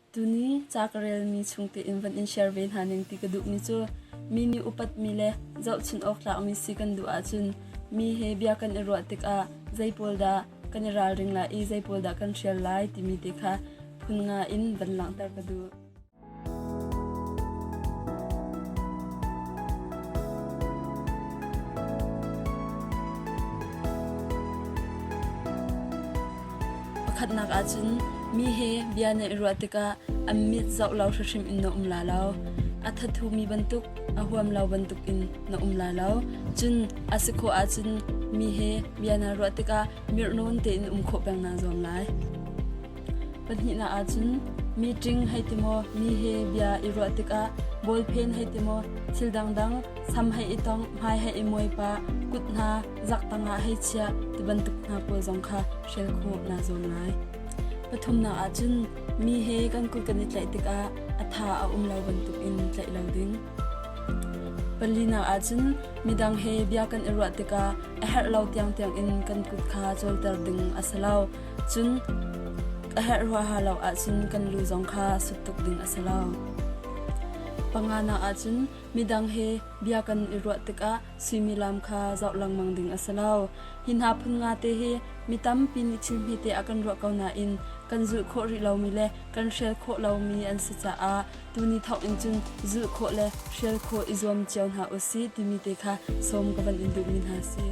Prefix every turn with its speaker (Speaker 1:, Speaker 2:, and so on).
Speaker 1: Tuni ca ka relmi chung tein van in share ve hna ning ti ka duhmi cu mi nih upatmi le zohchunh awk tlakmi si kan duh ahcun mi he bia kan i ruah tikah zei pawl dah kan i ralring lai i zei pawl dah kan hrial lai timi te kha phun nga in van langhter ka duh. Pakhatnak ahcun mi he bia na i ruah tikah an mit zoh lo hrimhrim in na um lai lo. A thathumi bantuk, a huam lo bantuk in na um lai lo. Cun a si khawh ahcun mi he bia na ruah tikah mirhnawn tein um khawh peng naa zuam lai. Pahnihnak ahcun meeting hei ti maw, mi he bia i ruah tikah bawlphen hei ti maw, thil dangdang sam hei i tongh, hmai hei i muai pah, kut hna zaktang ah hei chiah ti bantuk hna pawl zong kha hrial khawh naa zuam lai. Pathumnak ahcun mi he kan kut kan i tlaih tikah a tha a um lo bantukin tlaih lo ding. Palinak ahcun midang he bia kan i ruah tikah a herh lo tiangtiang in kan kut kha cawlter ding a si lo. Cun a herh huaha lo ahcun kan lu zong kha sut tuk ding a si lo. Panganak ahcun midang he bia kan i ruah tikah suimilam kha zoh lengmang ding a si lo. Hi hna phun nga te hi mi tampi nih thil hmete a kan ruah ko nain kan zulh khawh rih lomi le kan hrial khawh lomi an si caah tuni thawk in cun zulh khawh le hrial khawh i zuam cio hna usih timi te kha sawm ka van in duhmi hna si.